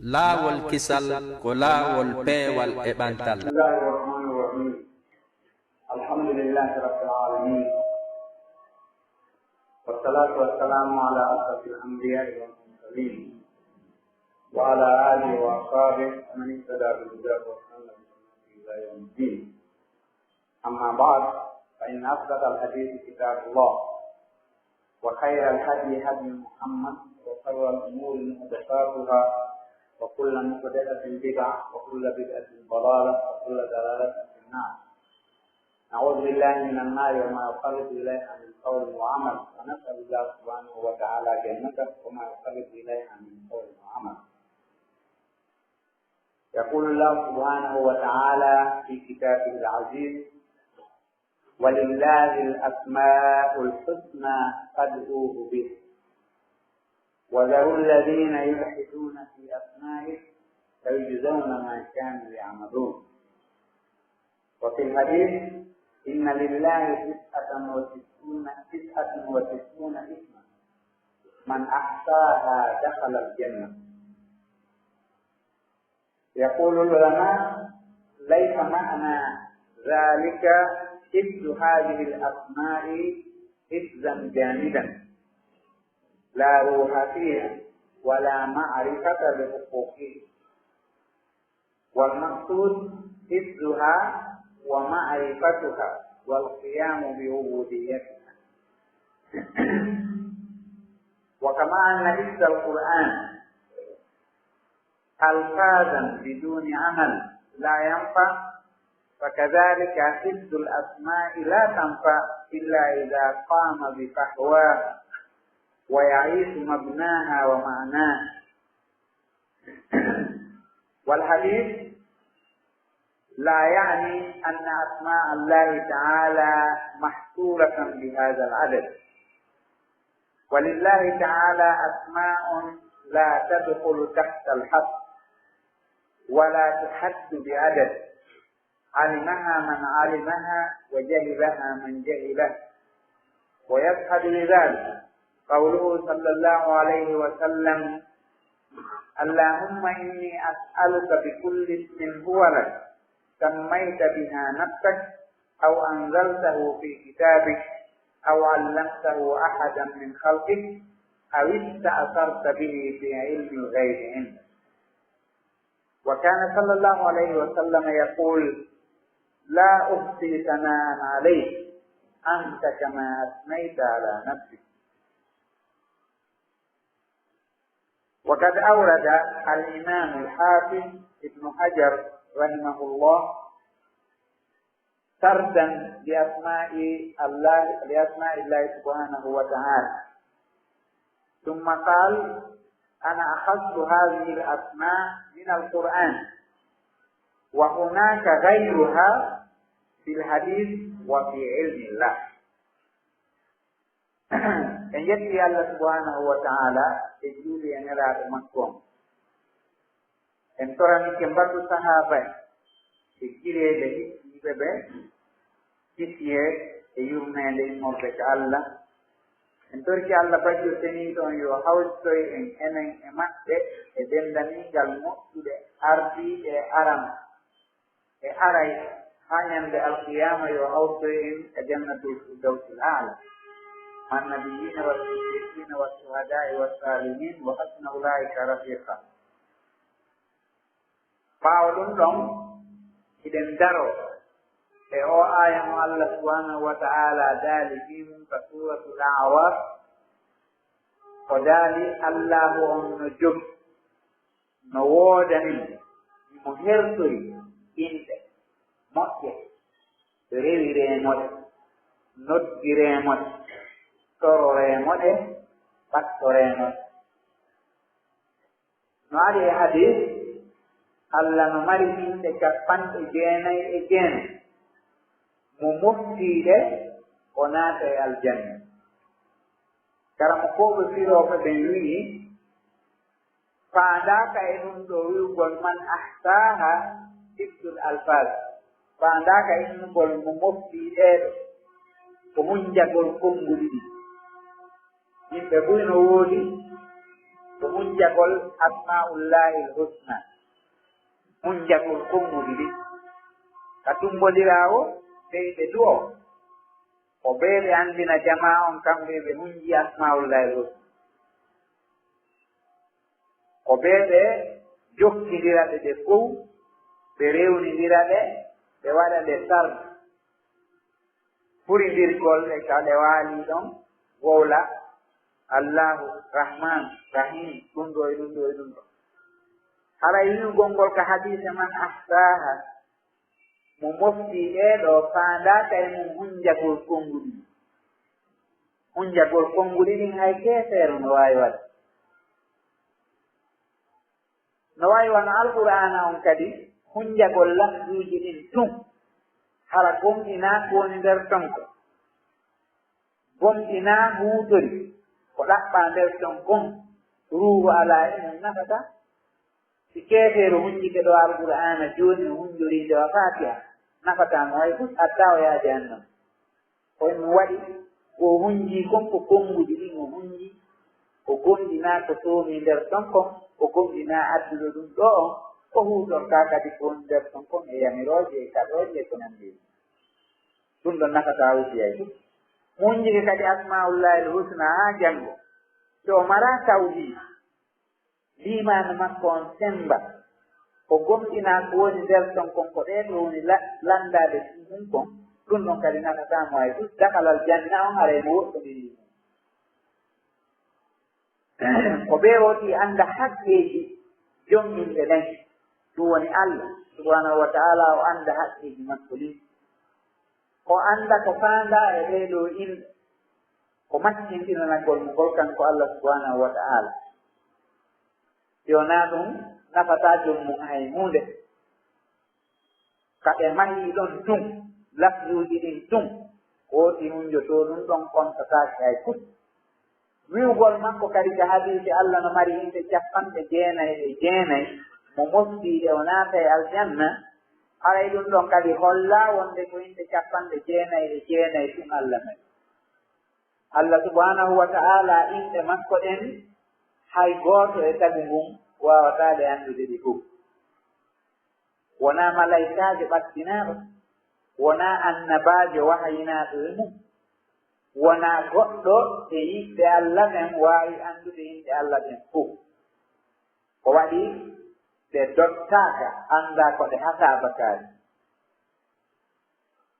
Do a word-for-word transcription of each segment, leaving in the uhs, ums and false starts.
Laawol kisal ko laawol peewal e ɓantal. بسم الله الرحمن الرحيم. الحمد لله رب العالمين. والصلاة والسلام على أشرف الأنبياء والمرسلين. وعلى آله وأصحابه ومن اهتدى بهداه واستنى بسنته إلى يوم الدين. أما بعد، فإن أصدق الحديث كتاب الله، وخير الهدي هدي محمد، وشر الأمور محدثاتها، وكل محدثة بدعة، وكل بدعة ضلالة، وكل ضلالة في النار. نعوذ بالله من النار وما يقرب إليها من قول وعمل، ونسأل الله سبحانه وتعالى جنته وما يقرب إليها من قول وعمل. يقول الله سبحانه وتعالى في كتابه العزيز: ولله الأسماء الحسنى فادعوه بها، وذروا الذين يلحدون في أسمائه سيجزون ما كانوا يعملون. وفي الحديث: إن لله تسعة وتسعون، تسعة وتسعون اسما، من أحصاها دخل الجنة. يقول العلماء: ليس معنى ذلك حفظ هذه الأسماء حفظا جامدا لا روح فيها ولا معرفة لحقوقها، والمقصود حفظها ومعرفتها والقيام بعبوديتها. وكما أن حفظ القرآن ألفاظا بدون عمل لا ينفع، فكذلك حفظ الأسماء لا تنفع إلا إذا قام بفحواها ويعيش مبناها ومعناها. والحديث لا يعني أن أسماء الله تعالى محصورة بهذا العدد، ولله تعالى أسماء لا تدخل تحت الحصر ولا تحد بعدد، علمها من علمها وجهلها من جهلها، ويشهد لذلك قوله صلى الله عليه وسلم: اللهم إني أسألك بكل اسم هو لك سميت بها نفسك أو أنزلته في كتابك أو علمته أحدا من خلقك أو استأثرت به في علم الغيب عندك. وكان صلى الله عليه وسلم يقول: لا أحصي ثناء عليك أنت كما أثنيت على نفسك. وقد أورد الإمام الحافظ ابن حجر رحمه الله سردا لأسماء الله، لأسماء الله سبحانه وتعالى، ثم قال: أنا أخذت هذه الأسماء من القرآن، وهناك غيرها في الحديث وفي علم الله. En yetti Allah subhanahu wa ta'ala e juuli e nelaaɗo makko on. En toranike mbatu sahaaba en e gireele hittiiɓe ɓe, kisiyee e yurmeende immorde ka Allah. En torike Allah bajjo seniiɗo on yo hawtoy en enen e maɓɓe e denndaniigal moƴƴuɓe ardiiɓe e aran e aray haa ñande alqiyaama yo hawtoy en e jannatul firdawsil aala, ma nabiyyiina wa siddiqiina wa shuhadaa'i wa saalihiin wa hasuna ulaa'ika rafiiqa. Ɓaawo ɗum ɗon, hiɗen daroo e oo aaya mo Allah subhanahu wa ta'ala daali fii mum ka suuratul A'raaf, o daali Allaahu on no jogi, no woodani mo, himo hertori inɗe moƴƴe, rewiree mo ɗe, noddiree mo ɗe, tororee mo ɗe, ɓattoree mo ɗe. No ari e hadiis, Allah no mari inɗe cappanɗe jeenay e jeenay, mo moftii ɗe o naata e aljanna. Karamokooɓe firooɓe ɓen wi'i, faandaaka e ɗum ɗoo wi'ugol man ahsaaha hifdul alfaaz, faandaaka innugol mo moftii ɗee ɗoo, ko muñjagol konnguɗi ɗin. Yimɓe buy no woodi, Hunjagol Asma'ullahil Husna, hunjagol konnguɗi ɗin. Ka tumbondiraa o, ɓe ɓe du'o. Ko ɓe ɓe anndina jamaa on kamɓe ɓe hunji Asma'ullahil Husna. Ko ɓe ɓe jokkindira ɗe, ɗe fow, ɓe rewnindira ɗe, ɓe waɗa ɗe sarde. Furindirgol e ka ɗe waali ɗon, wowla Allahu Rahman Rahim, ɗum ɗo e ɗum ɗo e ɗum ɗo. Haray wi'ugol ngol ka hadiise man ahsaaha, mo mofti ɗee ɗo faandaaka e mum hunjagol konnguɗi. Hunjagol konnguɗi ɗin hay keefeero no waawi waɗde. No waawi wano Alqur'aana on kadi, hunjagol lafzuuji ɗin tun, hara gomɗinaa ko woni nder ton kon. Gomɗinaa huutori ko ɗaɓɓaa nder ton kon, ruuhu alaa e mum, nafataa. Si keefeero hunjike ɗo Alqur'aana jooni, o hunjorii nde wa Faatiha, nafataa mo hay fus, addaa o yaha jahannama. Ko ɗum waɗi, ko o hunjii kon ko konnguɗi ɗin o hunjii, o gomɗinaa ko soomii nder ton kon, o gomɗinaa adduɗo ɗum ɗoo on, o huutortaa kadi ko woni nder ton kon e yamirooje e kaɗooje e ko nanndi e ɗum. Ɗum ɗon nafataa o si hay fus. Mo hunjike kadi Asma'ullahil Husna haa janngo, si o maraa tawhiid, liimaanu makko on semmba, o gomɗinaa ko woni nder ton kon, ko ɗee ɗoo woni la-, lanndaade ɗum kon, ɗum ɗon kadi nafataa mo hay fus, dakhalal janna on haray mo woɗɗondiri ɗum. Ko ɓe o ɗi annda haqqeeji jom inɗe ɗen, ɗum woni Allah subhanahu wa ta'ala, o annda haqqeeji makko ɗin. O annda ko faandaa e ɗee ɗoo inɗe, ko maccinɗinanagol mo ngol kanko Allah subhanahu wa ta'ala. Si wonaa ɗum, nafataa joom mum hay huunde. Ka ɓe mahii ɗon tun, lafzuuji ɗin tun, wooti hunjotoo ɗum ɗon, kontataake hay fus. Wi'ugol makko kadi ka hadiisi, Allah no mari inɗe capanɗe jeenay e jeenay, mo moftii ɗe o naatay aljanna, haray ɗum ɗon kadi hollaa wonde ko inɗe capanɗe jeenay e jeenay tun Allah mari. Allah subhanahu wa ta'ala, inɗe makko ɗen, hay gooto e tagu ngun waawataa ɗe anndude ɗi fow. Wonaa malaykaajo ɓattinaaɗo, wonaa annabaajo wahayinaaɗo e mum, wonaa goɗɗo e yiɓɓe Allah ɓen waawi anndude inɗe Allah ɗen fow. Ko waɗi ɗe dottaaka, anndaa ko ɗe hasaabakaari.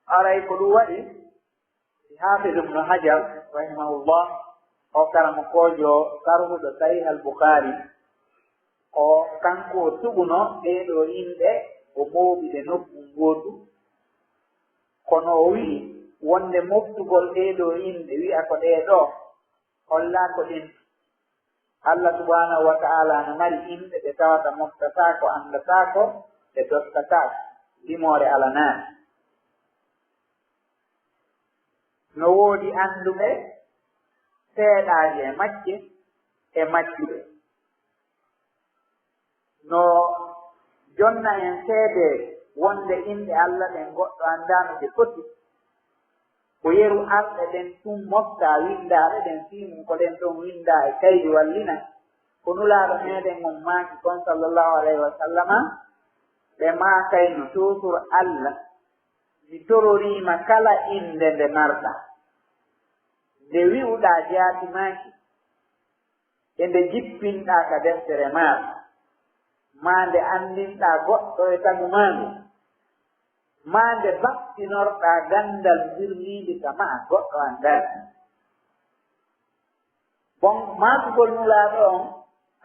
Haray ko ɗum waɗi, Haafid Ibnu Hajar, rahimahullah, o karamokoojo sarhuɗo Sahih al-Bukhari, o kanko o suɓuno ɗee ɗoo inɗe, o mooɓi ɗe nokku ngootu. Kono o wi'i wonde moftugol ɗee ɗoo inɗe, wi'a ko ɗee ɗoo, hollaa ko ɗen. Allah subhanahu wa ta'ala no mari inɗe ɗe tawata moftataako, anndataako, ɗe dottataako, limoore alanaaki. No woodi annduɓe seeɗaaje e majje e majjuɓe. No jonna en seede wonde inɗe Allah ɗen goɗɗo anndaa no ɗe foti. Ko yeru arɗe ɗen tun moftaa winndaaɗe ɗen, fii mum ko ɗen ɗon winndaa e kaydi wallina. Ko Nulaaɗo meɗen on maaki kon, sallallahu alayhi wa sallama, ɓe maakayno, to sur Allah, mi tororii ma kala innde nde marɗaa, nde wi'uɗaa jaati maaki, e nde jippinɗaa ka deftere maaɗa, maa nde anndinɗaa goɗɗo e tagu maandu, maa nde battinorɗaa ganndal mbirniindi ka ma'a goɗɗo anndaali. Bon, maakugol Nulaaɗo on,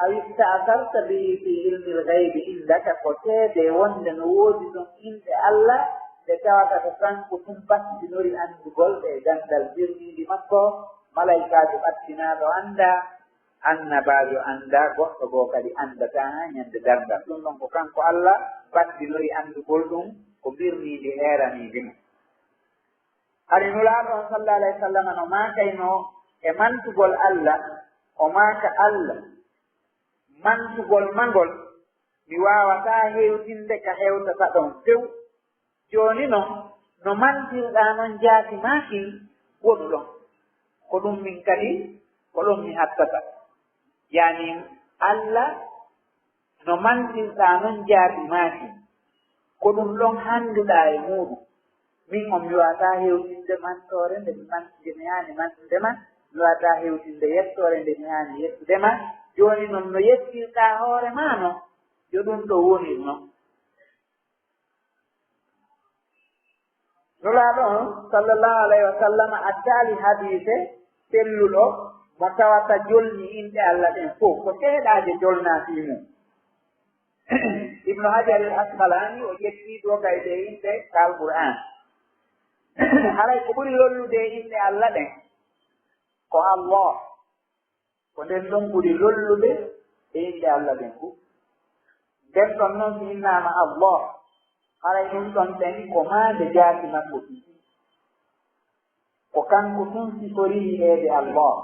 aw ista'sarta bihi fi ilmil ghaybi indaka, ko seede wonde no woodi ɗon inɗe Allah, ɗe tawata ko kanko tun battinori anndugol ɗe e ganndal mbirniindi makko, malaykaajo ɓattinaaɗo anndaa, annabaajo anndaa, goɗɗo goo kadi anndataa haa ñande darngal. Ɗum ɗon ko kanko Allah battinori anndugol ɗum, ko mbirniindi heeraniindi mo. Hari Nulaaɗo on, sallallahu alayhi wa sallam, no maakaynoo e mantugol Allah, o maaka Allah, mantugol ma ngol, mi waawataa hewtinde ka hewtata ɗon few. Jooni non, no mantirɗaa non jaati maa kin wonu ɗon. Ko ɗum min kadi, ko ɗon mi hattata. Yani, Alla no mantirɗaa non jaati maa kin, ko ɗum ɗon hannduɗaa e muuɗum. Min on mi waawataa hewtinde mantoore nde mi man-, nde mi haani mantude ma, mi waawataa hewtinde yettoore nde mi haani yettude ma. Jooni non no yettirɗaa hoore maa non, yo ɗum ɗo wonir non. Nulaaɗo on, sallallahu alayhi wa sallam, addaali hadiise selluɗo mo tawata jolni inɗe Alla ɗen fow. Ko seeɗaaje jolnaa fii mum. Ibnu Hajar al Asqalaani, o ƴetti ɗoo kay ɗee inɗe ka Alqur'aan. Haray ko ɓuri lollude e inɗe Alla ɗen ko Allah. Ko nden ɗon ɓuri lollude e inɗe Alla ɗen fow. Nden ɗon non si innaama Allah, haray ɗum ɗon ɗen ko maande jaati makko tigi. Ko kanko tun siforii wi'eede Allah.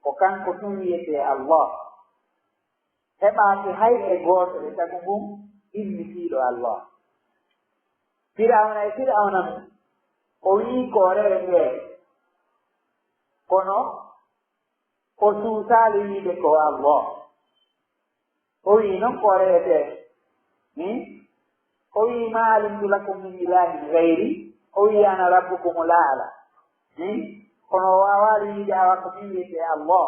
Ko kanko tun wi'etee Allah. Heɓaaki hay e gooto e tagu ngun innitiiɗo Allah. Fir'awna e Fir'awna mun, o wi'i ko o reweteeɗo. Kono o suusaali wi'ude ko Allah. O wi'i non ko o reweteeɗo. Hmm? O wi'i, "Ma alimtu lakum min ilahin gayri." O wi'i, "Ana rabbukumul a'la." Hmm? Kono o waawaali wi'ude awa ko min wi'etee Allah.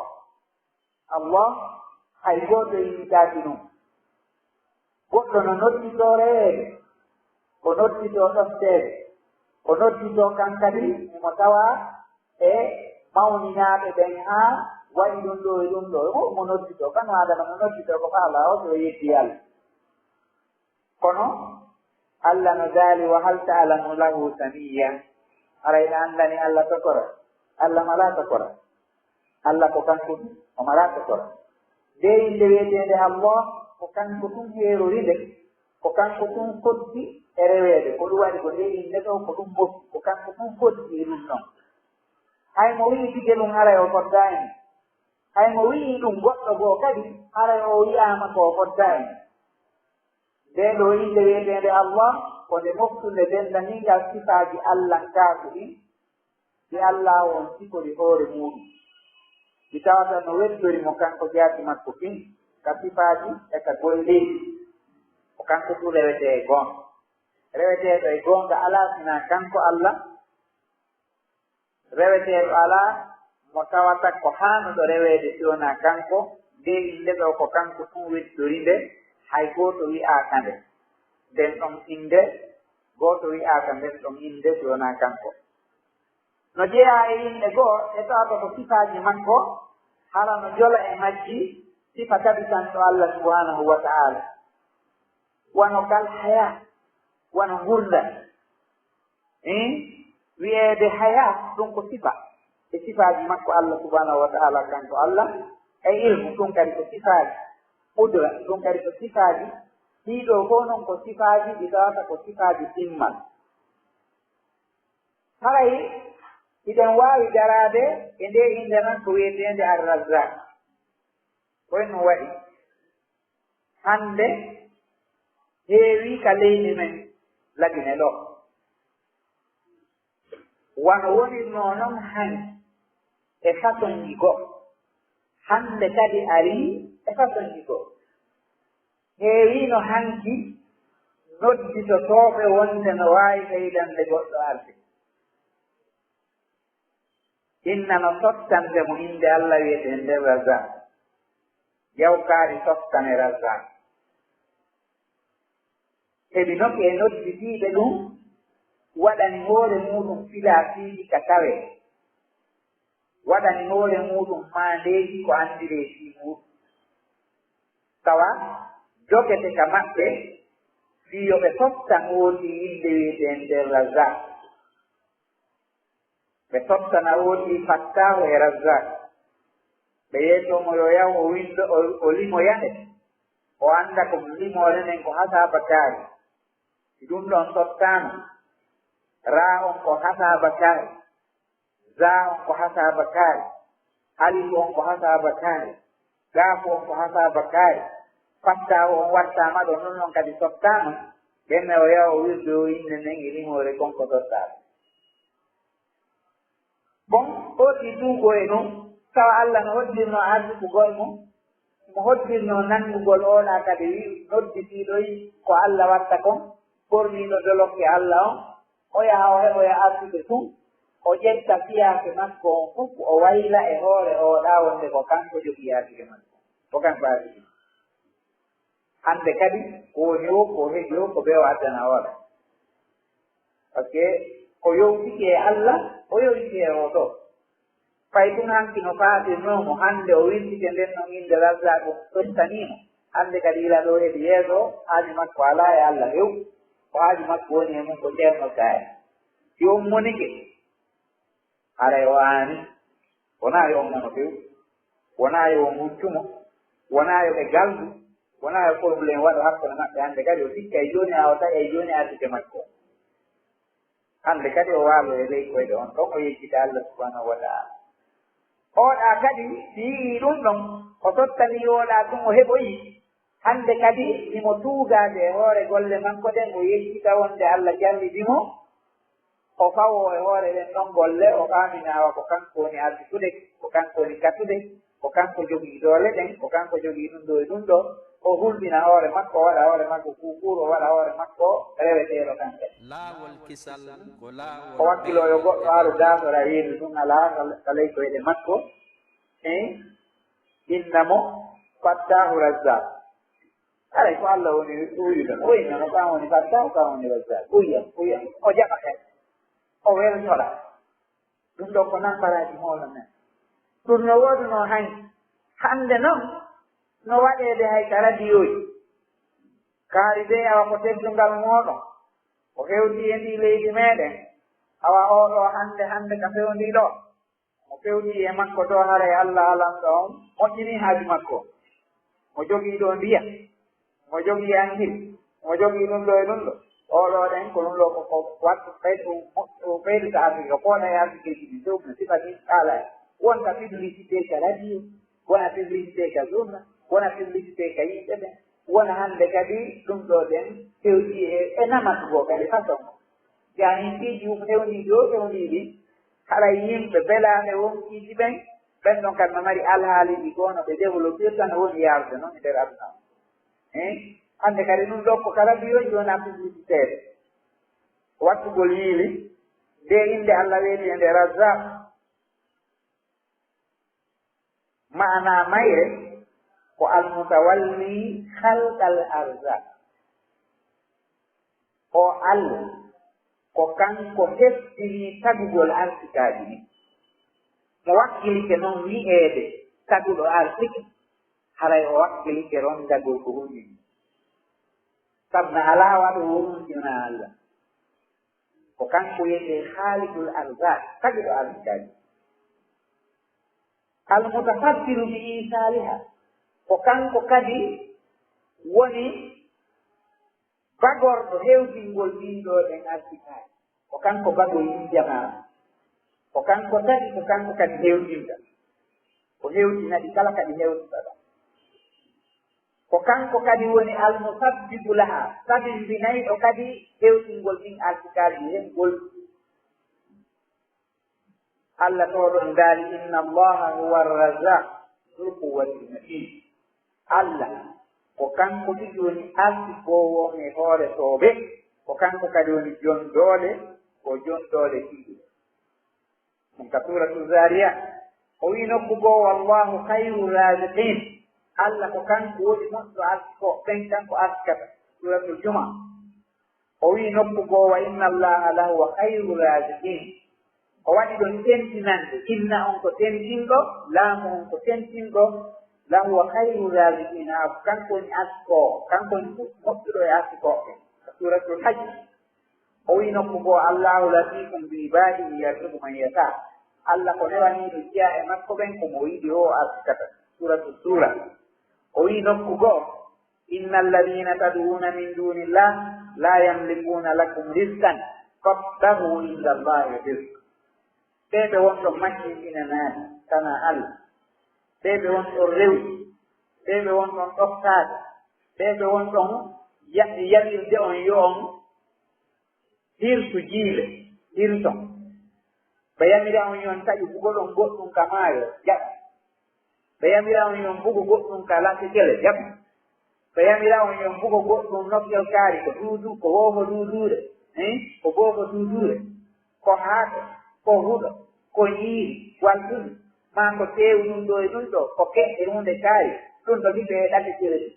Allah, hay gooto innitaaki ɗum. Goɗɗo no nodditoo reweede, o nodditoo ɗofteede, o nodditoo kan kadi mo tawaa e mawninaaɓe ɓen haa waɗi ɗum ɗoo e ɗum ɗoo. Mo, mo nodditoo, kano adana mo nodditoo ko faalaa o, so o yeddi Alla. Kono Alla no daali, "Wa hal ta'lamu lahu samiyya?" Haray a anndani Alla tokora? Alla malaa tokora. Alla ko kanko tun, o malaa tokora. Ndee innde wi'eteende Allah, ko kanko tun heerori nde, ko kanko tun foddi e reweede. Ko ɗum waɗi ko ndee innde ɗoo, ko ɗum moƴƴi, ko kanko tun foddi e ɗum ɗon. Hay mo wi'i tigi ɗum, haray o foddaani. Hay mo wi'i ɗum goɗɗo goo kadi, haray o wi'aama ko o foddaani. Ndee ɗoo innde wi'eteende Allah, ko nde moftunde denndaniingal sifaaji Allankaaku ɗin, ɗi Allaahu on sifori hoore muuɗum, ɗi tawata no weddori mo kanko jaati makko kin, ka sifaaji e ka golleeji. Ko kanko tun rewetee e goonga. Reweteeɗo e goonga alaa sinaa kanko Alla. Reweteeɗo alaa mo tawata ko haanuɗo reweede si wonaa kanko. Ndee innde ɗoo ko kanko tun weddori nde, hay gooto wi'aaka nde nden ɗon innde, gooto wi'aaka nden ɗon innde si wonaa kanko. No jeyaa e inɗe goo ɗe tawata ko sifaaji makko, hara no jola e majji sifa tabitanɗo Alla subhaanahu wa ta'aala. Wano kal hayaa, wano ngurndan. Iin, wi'eede hayaa, ɗum ko sifa e sifaaji makko Alla subhaanahu wa ta'aala, kanko Alla. E ilmu, ɗum kadi ko sifaaji. Qudra, ɗum kadi ko sifaaji. Ɗii ɗoo fof noon ko sifaaji ɗi tawata ko sifaaji ɗimmal. Haray hiɗen waawi daraade e ndee innde tan ko wi'eteende Ar-Razzaq. Ko ɗum waɗi hannde heewii ka leydi men Lagine ɗoo. Wano wonirnoo noon hanki e façonji goo, hannde kadi arii e façonji goo. Heewiino hanki nodditotooɓe wonde no waawi ɓeydande goɗɗo arde. Inna no sottande mo innde Alla wi'eteende Razak. Yawkaari sottane Razak. Heɓi noke e nodditiiɓe ɗum, waɗani hoore muuɗum filaafiiji ka tawee. Waɗani hoore muuɗum maandeeji ko anndiree fii muuɗum. Tawa jogete ka maɓɓe fii yo ɓe sottan ootii innde wi'eteende Razak. Ɓe sottana ootii Fattaahu e Razak. Ɓe yeetoo mo yo yaw o winndo, o, o limoya nde. O annda ko limoore nden ko hasaaba kaari. Si ɗum ɗon sottaama, raa on ko hasaaba kaari, zaa on ko hasaaba kaari, alifu on ko hasaaba kaari, gaafu on ko hasaaba kaari, Fattaahu on wattaama ɗo, non non kadi sottaama, ɓenne o yaw o wirde o innde nden e limoore kon ko sottaama. Bon, ootii tuugoo e ɗum, tawa Alla no hoddirnoo arsukugol mum, Mo hoddirnoo nanngugol ooɗaa kadi wi nodditiiɗo yi ko Alla watta kon, ɓorniiɗo dolokke Alla on, o yaha o heɓoya arsike tun, o ƴetta fiyaake makko on fof, o wayla e hoore ooɗaa wonde ko kanko jogii arsike makko, ko kanko arsike. Hannde kadi ko woni o, ko heɓi o, ko ɓe o addana ooɗaa. Parce que o yowtike e Alla, o yowtike e oo ɗoo. Fay tun hanki no faatirnoo mo, hannde o wirtike nden non innde Razzaaku, tottanii mo. Hannde kadi ila ɗoo heɓi yeeso, haaju makko alaa e Alla few. Ko haaju makko woni e mum ko Ceerno Kaari. Si on monike, haray o aani. Wonaa yo on mono few. Wonaa yo on huccu mo. Wonaa yo ɓe galdu. Wonaa yo problème waɗo hakkunde maɓɓe hannde kadi. O sikka e jooni, a o taƴa e jooni arsike makko. Hannde kadi o waalo e ley koyɗe on ɗon, o yejjita Alla subhanahu wa ta'ala. Ooɗaa kadi, si yi'ii ɗum ɗon, o tottanii ooɗaa tun o heɓoyi. Hannde kadi, himo tuugaade e hoore golle makko ɗen, o yejjita wonde Alla jarribi mo, o fawoo e hoore ɗen ɗon golle, o faamina awa ko kanko woni arsukude, ko kanko woni katude, ko kanko jogii doole ɗen, ko kanko jogii ɗum ɗoo e ɗum ɗoo, o hulɓina hoore makko, o waɗa hoore makko kuukuuru, o waɗa hoore makko reweteeɗo kanko. Laawol kisal ko laawol. O wakkiloo yo goɗɗo aru daasora reedu tun alaa ka, ka ley koyɗe makko, e inna mo Fattaahu Razzaak. Haray ko Alla woni uyude mo, o inna mo, kan woni Fattaahu, kan woni Razzaak. Uya, uya, o jaɓa kadi, o weltora. Ɗum ɗoo ko nambaraaji hoolo men. Ɗum no woodunoo hay hannde non, no waɗeede hay ka radiyooji. Kaari de, awa ko teddungal mooɗon, o hewti e ndii leydi meeɗen, awa oo ɗoo hannde, hannde ka fewndii ɗoo, mo fewndii e makko ɗoo, haray Alla alanɗo on moƴƴinii haaju makko. Mo jogii ɗoo ndiyam, mo jogii anhil, mo jogii ɗum ɗoo e ɗum ɗoo. Oo ɗoo ɗen ko ɗum ɗoo ko, ko wattu ɓeydu, ɓeydu ka arsike, ko pooɗa e arsikeeji ɗin, ɗum no sifa ɗin kaala en. Wonta publicité ka radio, wona publicité ka journal, wona publicité ka yimɓe ɓen, wona hannde kadi ɗum ɗoo ɗen fewti e, e namatu goo kadi façon. Jaahintiiji um fewndii ɗoo, fewndii ɗin, haray yimɓe belaaɓe wonkiiji ɓen, ɓen ɗon kadi no mari alhaaliiji goo no ɓe développirta, no woni yaarude non e nder aduna on. Hein? Hannde kadi ɗum ɗoo ko ka radio, jooni publicité. Wattugol yiili, nde innde Alla weeti e nde Razzaak. Maanaa mayre ko Al-Mutawalli khalqal arzaq. O Alla, ko kanko heftinii tagugol arsikaaji ɗin. Mo wakkilike non wi'eede taguɗo arsike, haray o wakkilike ronndagol ko hunni. Sabna alaa waɗoowo ɗum si wonaa Alla. Ko kanko wiyetee Khaliqul Arzaq, taguɗo arsikaaji. Al-Mutafaddilu bi isaliha, ko kanko kadi woni bagorɗo hewtingol ɗin ɗoo ɗen arsikaaji. Ko kanko bagoyi jamaa. Ko kanko tagi, ko kanko kadi hewtinta. O hewtinaɗi kala kadi hewtata ɗon. Ko kanko kadi woni Al-Musabbitu laha, sabimbinayɗo kadi hewtingol ɗin arsikaaji, heɓgol. Alla to ɗon daali, "Inna Allaha huwa ar-razzaq dhul quwwatil matin." Alla, ko kanko tigi woni arsikoowo on e hoore tooɓe, ko kanko kadi woni jon doole, ko jon doole tigi. Ɗum ka Suuratu Zaariyaat. O wi'i nokku goo, "Wallahu khayru raziqin." Alla ko kanko woni moƴƴo arsikooɓe ɓen, kanko arsikata. Suuratul Jumaa. O wi'i nokku goo, "Wa inna Allaha lahuwa khayru raziqin." O waɗi ɗon tentinande, inna on ko tentinɗo, laamu on ko tentinɗo, lahuwa khayru raziqin, haa ko kanko woni arsikoowo, kanko woni moƴƴuɗo e arsikooɓe. Suuratul Hajj. O wi'i nokku goo, "Allahu latifun bi ibadihi yarzuqu man yasha." Alla ko newaniiɗo jiyaaɓe makko ɓen, ko mo o yiɗi o arsikata. Suuratu Suura. O wi'i nokku goo, "Inna alladhina tad'una min dunillah la yamlikuna lakum rizqan fabtaghu inda Allahi rizq." Ɓe ɓe wonɗon maccinɗinanaade, tanaa Alla. Ɓe ɓe wonɗon rewde. Ɓe ɓe wonɗon ɗoftaade. Ɓe ɓe wonɗon ya-, yamirde on yo on hirsu jiile, hirson. Ɓe yamira on yo on taƴu bugoɗon goɗɗum ka maayo, jaɓa. Ɓe yamira on yon bugo goɗɗum ka latte cele, jaɓu. Ɓe yamira on yon bugo goɗɗum nokkel kaari, ko duudu, ko woofo duuduure, eh? Ko boofo duuduure, ko haako, ko huɗo, ko ñiiri, wal ɗum, maa ko teewu ɗum ɗo e ɗum ɗo, ko keɓɓe huunde kaari, ɗum ɗo ɓiɓɓe e latte cele ɗum.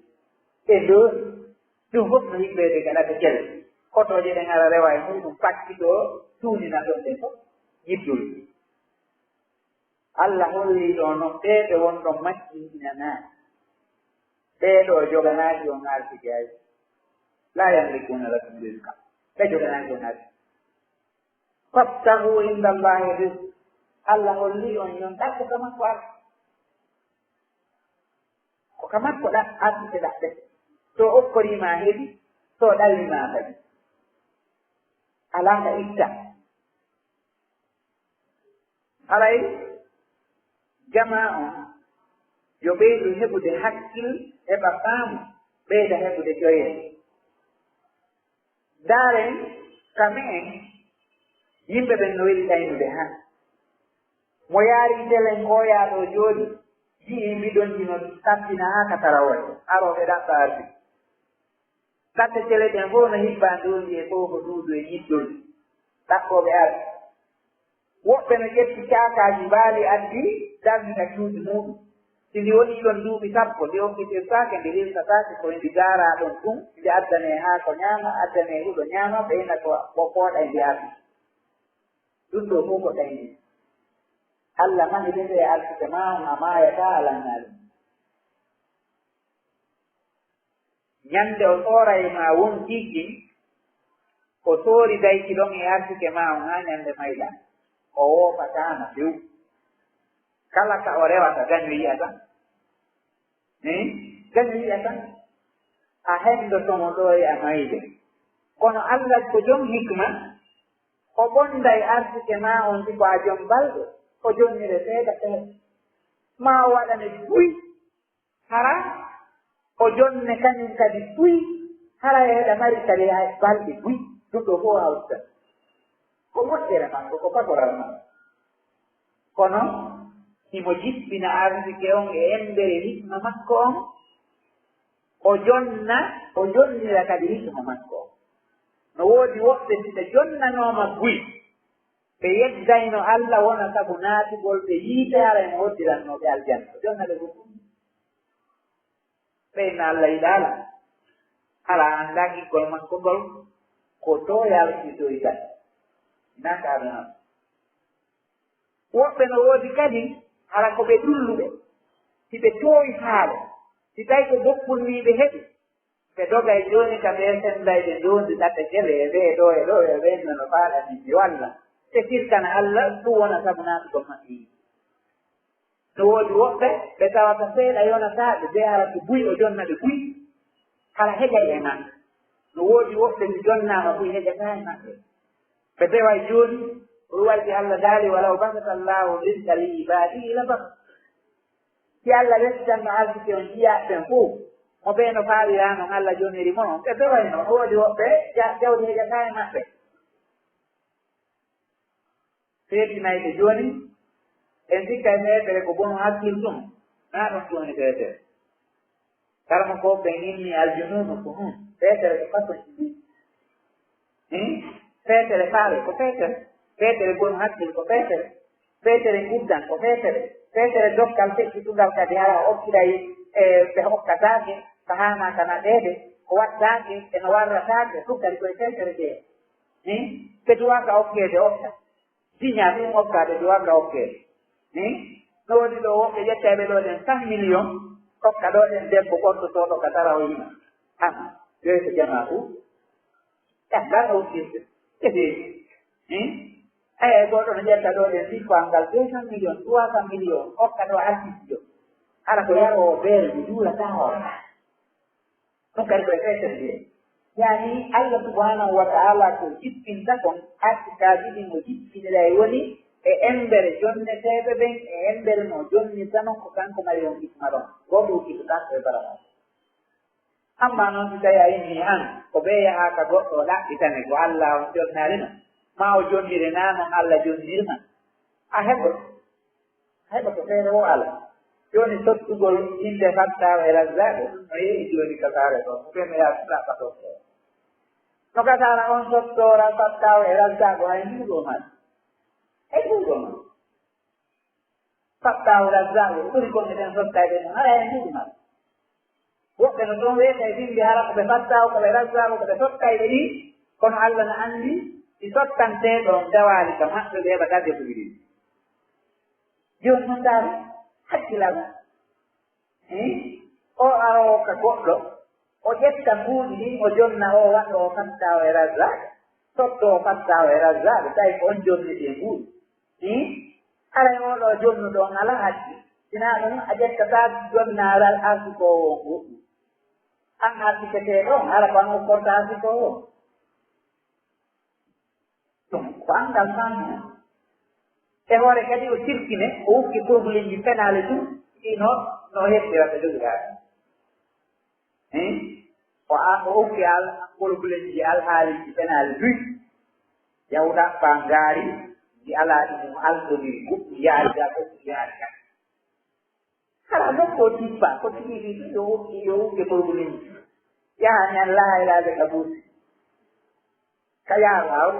E ndoori, ɗum fof no yiɓɓeede ka latte cele. Kotooje ɗen ara rewa e muuɗum, pakkitoo, tuunina ɗon ɗen fof, yiddul. Allah holli ɗo no ɓee ɓe won ɗon majjintinanaaki. Ɓee ɗo joganaaki on arsike hay. La yamlikuuna lakum rizqa. Ɓe joganaaki on arsike. Fabtagu inda Allahi rizq. Allah holli on yon ɗakko ka makko arsike. Ko ka makko ɗa-, arsike ɗaɓɓe. So okkorii ma heɓi, so ɗalli ma kadi. Alaa ka itta. Haray jamaa on yo ɓeydu heɓude hakkil, heɓa faamu, ɓeyda heɓude joyre. Ndaaren ka me'en, yimɓe ɓen no weli ɗaynude han. Mo yaari telen ko yaa ɗo jooɗi, yi'i bidonji no tappina haa ka tarawol, arooɓe ɗaɓɓa ardi. Latte cele ɗen fof no hibbaa ndoondi e foofo duudu e ñiddol. Ɗaɓɓooɓe ardi. Woɓɓe no ƴetti caakaaji mbaali addi, darni ka cuuɗi muuɗum. Si ndi wonii ɗon duuɓi sappo, ndi okkitirtaake, ndi hirsataake, ko ndi gaaraa ɗon tun, ndi addanee haako ñaama, addanee huɗo ñaama, ɓe ina ko, ko pooɗay ndi ardi. Ɗum ɗoo fof ko ɗayni. Allah mahidete e arsike maa on, a maayataa a lannaali. Ñande o sooray ma won kiikin, o soori dayki ɗon e arsike maa on haa ñande mayɗa, o woofataa ma few. Kala ka o rewata, gaño yi'ata. Min, gaño yi'ata. A hendoto mo ɗo e a mayde. Kono Allah ko jom hikma, o ɓonday arsike maa on, si ko a jom balɗe, o jonnire seeɗa seeɗa. Ma o waɗane buy, hara o jonne kañum kadi buy, hara eɗa mari kadi hay balɗe buy, ɗum ɗo fof hawta. Ko moƴƴere makko, ko pagoral makko. Kono himo jippina arsike on e embere hikma makko on, o jonna, o jonnira kadi hikma makko on. No woodi woɓɓe si ɓe jonnanooma buy, ɓe yeddayno Allah wona sabu naatugol ɓe yiite, haray mo hoddirannoo ɓe aljanna. O jonna ɓe fof. Ɓe inna Allah yiɗaala. Hara a anndaa giggol makko ngol, ko to yaltitoyta. Naa ka aduna. Woɓɓe no woodi kadi, hara ko ɓe dulluɓe. Si ɓe toowi faale, si tawi ko dokkun nii ɓe heɓi, ɓe dogay jooni ka ɓee senndayɓe ndoondi ɗate gele e ɓee ɗoo e ɗoo e ɓeen no no faalani mi walla. Ɓe sirkana Allah, ɗum wona sabu naatugol maɓɓe yiite. No woodi woɓɓe, ɓe tawata seeɗa yonataaɓe, ɓe hara ko buy o jonna ɓe buy. Hara heƴay e maɓɓe. No woodi woɓɓe, si jonnaama buy heƴataa e maɓɓe. Ɓe beway jooni, ko ɗum waɗi Allah daali, "Walaw basata Allahu rizqa li ibaadihi la basa." Si Allah westitanno arsike on jiyaaɓe ɓen fof, mo ɓe no faalira non Allah joniri mo non, ɓe beway non. No woodi woɓɓe, ja-, jawdi heƴataa e maɓɓe. Feetinayɓe jooni, en sikkay feetere ko bonu hakkil ɗum, naa ɗum jooni feetere. Kala mo ko ɓe inni aljunuunu ko ɗum, feetere ko façon ji ɗi. Hmm? Feetere faale ko feetere, feetere bonu hakkil ko feetere, feetere nguddan ko feetere, feetere dokkal feƴƴitungal kadi hara o okkiray, e, ɓe okkataake, ko haanaaka naɗeede, ko waɗtaake, e no warrataake, ɗum kadi koye feetere jeeya. Hmm? Ɓe duwaaka okkeede okka. Siña ɗum okka ɓe duwaaka okkeede. Hmm? No woni ɗo woɓɓe ƴettayɓe ɗo ɗen cent millions, okka ɗo ɗen debbo ɓortotooɗo ka tara o yima. Hama, joyi ko jamaa fu. Ɗan ɗan o firde. Ehe. Hmm? Eyi, goɗɗo no ƴetta ɗo ɗen sikko angal deux cent millions, trois cent millions, okka ɗo artiste jo. Hara ko yaroowo beere, mi juulataa hoore. Ɗum kadi ko e feetere ndee. Yaani, Allah subhanahu wa ta'ala ko jippinta kon artikaaji ɗin, o jippinira e woni e embere jonneteeɓe ɓen, e embere no jonnirta non ko kanko mari on hikma ɗon. Gooto ukkitata ko e bara makko. Amma noon si tawi a inni an, ko ɓe yahaa ka goɗɗo o ɗaɓɓitane, ko Allah on jonnaali ma, ma o jonnire naa non Allah jonniri ma, a heɓoto. A heɓoto feere o alaa. Jooni sottugol innde Fattaaw e Razzaaqu, ɗum no yehi jooni ka saare ɗoo. Ko ɓe no yaha ɗaɓɓa sottoo. No ka saara on sottoora Fattaaw e Razzaaqu, hay nduɗo man. Hay nduɗo man. Fattaaw e Razzaaqu, ɓuri ko meɗen sottayde ɗum, hara hay nduɗo man. Woɓɓe no ɗon weeta e bimbi hara ko ɓe Fattaaw, ko ɓe Razzaaqu, ko ɓe sottayde ɗi, kono Alla no anndi ɗi sottantee ɗon dawaali ka maɓɓe, ɓe heɓa darde ko ɗiɗi. Jooni noon, ndaar hakkilal. Eh? O aroowo ka goɗɗo, o ƴetta mbuuɗi ɗin, o jonna, o waɗa o Fattaaw e Razzaaq, sotto o Fattaaw e Razzaaq, tawi ko on jonnetee mbuuɗi. Eh? Haray oo ɗoo jonnuɗo on alaa haqqi. Sinaa ɗum, a ƴettataa jonnaaral arsikoowo on goɗɗum. An arsiketeeɗo on, hara ko an okkorta arsikoowo on. Ɗum ko anndal faamina. E hoore kadi o sirkine, o ukki problèmeji penaale tun, ɗi no, no heddira ɓe jogiraa. Hein? O a-, o ukki al-, problèmeji alhaaliji penaale duy. Yahuɗa ɓa ngaari, ndi alaa ɗi mum altoniri, goɗɗum yaari ga, goɗɗum yaari ga. Hara nokku o tippa, ko tigi ɗi yo, yo ukke mawɗo min. Yaha ñan lahaylaaɓe ka buuti. Ka yaha waaw,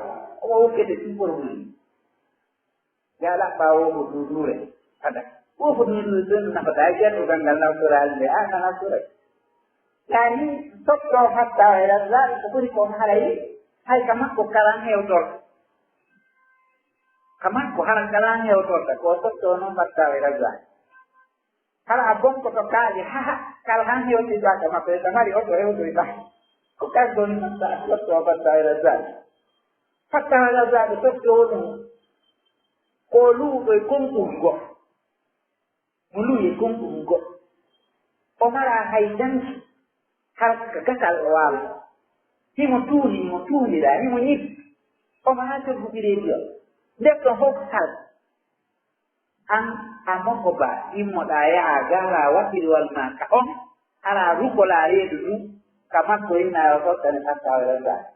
omo ukkete tun mawɗo min. Yaa ɗaɓɓa wo ko duuduure. Ada. Wo ko duuduure ɗon nafata. Ay jeeto gangal naftoraali nde. A ka naftoray. Yaani, sotto hatta e razzaɓe ko ɓuri kon haray. Hay ka makko kalan hewtor. Ka makko hara kalan hewtorta. Ko sotto noon fatta e razzaɓe. Kala a bonkoto kaaƴe, haha, kala han hewtidaaka makko, e tamari oto hewtoy ba. Ko kanko ni fatta, sotto fatta e razzaɓe. Fatta e razzaɓe, sotto ɗum. Ko luuɗo e konkurugo. Mo luwi e konkurugo. O mara hay danki. Har ka gasal o waala. Himo tuuni, himo tuunira, himo ñibbi. O mara coggu ɓireejo. Nder ɗon fof kala. An a moko ba, immoɗaa yahaa gaaraa waɗɗiriwal maa ka on, haraa rukolaa reedu ndun, ka makko hinaa o sottani fattaawe razzaaki.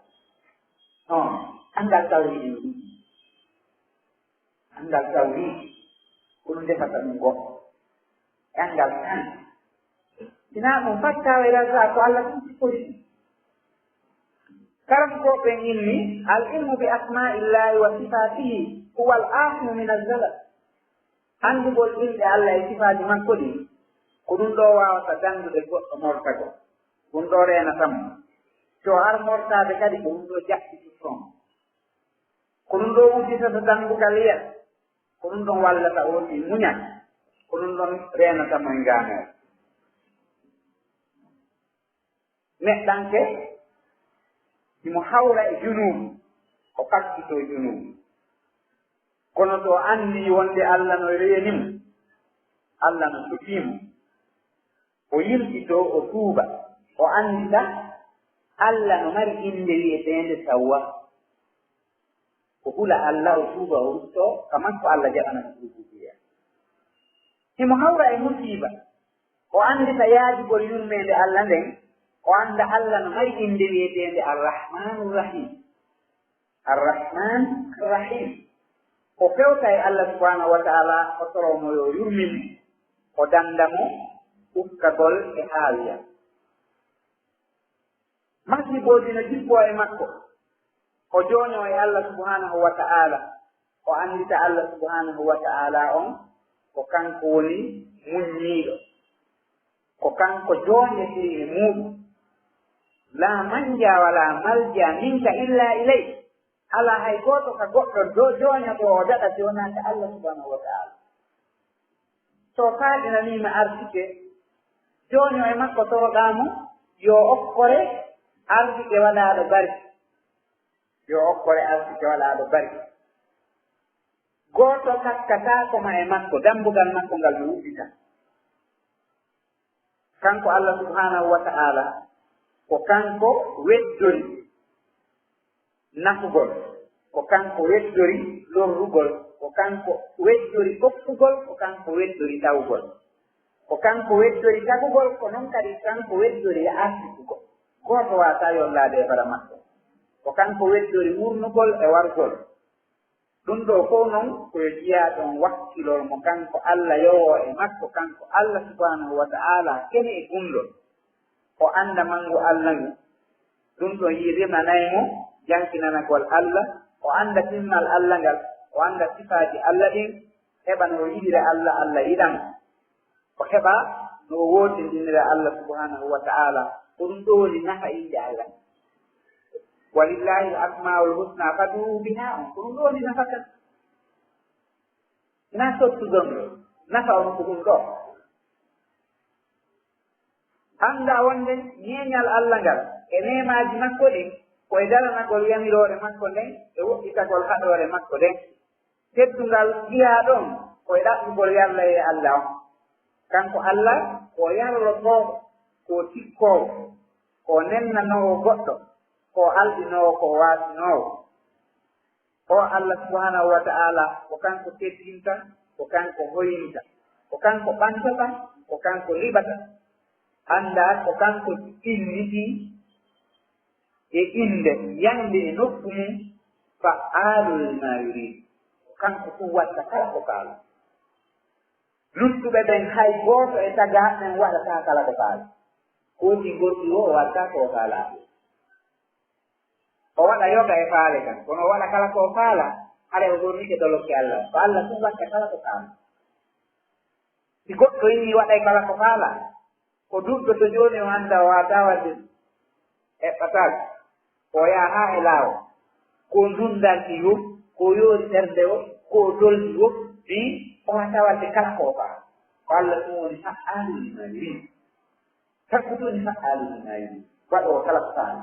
Non, anngal tawhiidi ndun. Anngal tawhiidi, ko ɗum defata ɗum goɗɗo. E anngal tan. Sinaa ɗum fattaawe razzaaki ko Alla ɗum sikkori. Karam ko ɓe inni, al ilmu bi asma'illahi wa sifatihi huwa al asimu min al zalal. Anndugol inɗe Alla e sifaaji makko ɗin, ko ɗum ɗoo waawata danndude goɗɗo mortagol. Ɗum ɗoo reenata mo. So ar mortaade kadi, ko ɗum ɗoo jaɓɓititoo mo. Ko ɗum ɗoo udditata danndugal yiyat. Ko ɗum ɗon wallata on e muñal. Ko ɗum ɗon reenata mo e ngaameere. Neɗɗanke, himo hawra e junuubu, o kakkitoo junuubu. Kono so o anndii wonde Alla no reeni mo, Alla no suɓii mo, o yiltitoo, o tuuba, o anndita Alla no mari innde wi'eteende Tawwab. O hula Alla, o tuuba, o ruttoo ka makko, Alla jaɓana mo tuubuubu. Himo hawra e musiiba. O anndita yaajugol yurmeende Alla nden, o annda Alla no mari innde wi'eteende Ar-Rahmaanu Rahim. Ar-Rahmaan Ar-Rahim. O fewta e Alla subhaanahu wa ta'aala, o toroo mo yo yurmin, o dannda mo ukkagol e haawiya. Masiibooji no jippoo e makko. O jooñoo e Alla subhaanahu wa ta'aala. O anndita Alla subhaanahu wa ta'aala on ko kanko woni muññiiɗo. Ko kanko jooñetee e muuɗum. Laa manja walaa malja minka illa ilay. Alaa hay gooto ka goɗɗo do jooñotoo o daɗa si wonaa ka Alla subhaanahu wa ta'aala. So faaɗinanii ma arsike, jooño e makko toroɗaa mo, yo okkore arsike waɗaaɗo barki. Yo okkore arsike waɗaaɗo barki. Gooto kakkataako ma e makko, dambugal makko ngal no uddita. Kanko Alla subhaanahu wa ta'aala, ko kanko weddori nafugol, ko kanko weddori lorrugol, ko kanko weddori okkugol, ko kanko weddori tawgol. Ko kanko weddori tagugol, ko non kadi kanko weddori arsitugol. Gooto waawataa yollaade e bara makko. Ko kanko weddori wurnugol e wargol. Ɗum ɗoo fof noon ko yo jiyaaɗo on wakkilor mo kanko Alla, yowoo e makko kanko Alla subhaanahu wa ta'aala kene e gunndol. O annda manngu Alla ngu. Ɗum ɗoo yiɗirnanay mo jankinanagol Alla, o annda timmal Alla ngal, o annda sifaaji Alla ɗin, heɓa no o yiɗira Alla, Alla yiɗa mo. O heɓa no o wootindinira Alla subhaanahu wa ta'aala. Ko ɗum ɗoo woni nafa innde Alla. Walillahi al-asmaa'ul husna fad'uuhu bihaa. On ko ɗum ɗoo woni nafa kan. Hinaa sottugol ngol. Nafa on ko ɗum ɗoo. Annda wonde ñeeñal Alla ngal e neemaaji makko ɗin ko e daranagol yamiroore makko nden e woɗɗitagol haɗoore makko nden. Teddungal jiyaaɗo on ko e ɗaɓɓugol yalla e Alla on. Kanko Alla ko o yarlotooɗo, ko o tikkoowo, ko o nennanoowo goɗɗo, ko o alɗinoowo, ko o waasinoowo. O Alla subhaanahu wa ta'aala ko kanko teddinta, ko kanko hoyinta, ko kanko ɓantata, ko kanko liɓata. Annda ko kanko inniti e innde yaŋde e nokku mum, fa'aalun limaa yuriid. Kanko tun watta kala ko faala. Luttuɓe ɓen hay gooto e tagaaɓe ɓen waɗataa kala ko faala. Ko woni gorko o waɗata ko o faala. O waɗa yoga e faale kan, kono o waɗa kala ko o faala, haray o ɓornike dolokke Alla. Ko Alla tun watta kala ko faala. Si goɗɗo yii waɗay kala ko faala, ko duɗɗo to jooni o annda o waawataa waɗde eɓɓataake, ko o yaha haa e laawol, ko o ndundanti yo, ko o yoori ɓernde o, ko o doldi o, mi o waawataa waɗde kala ko o faala. Ko Alla tun woni fa'aalun limaa yuriid. Kanko tun woni fa'aalun limaa yuriid. Waɗoowo kala ko faala.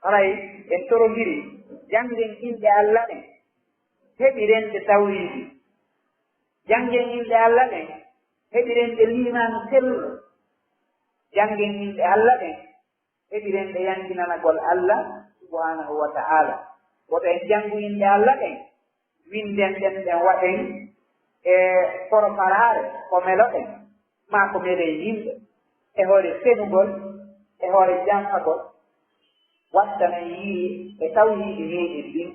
Haray en torondiri, janngen inɗe Alla ɗen, heɓiren ɗe tawhiidi. Janngen inɗe Alla ɗen, heɓiren ɗe liimaanu selluɗo. Janngen inɗe Alla ɗen, heɓiren ɗe yankinanagol Alla subhaanahu wa ta'aala. Woto en janngu inɗe Alla ɗen, winden ɗen, ɗen waɗen e porofaraare ko meloɗen, maa ko meɗen yimɓe, e hoore senugol, e hoore janfagol, watta men yi'i e tawhiidi meɗen ndin.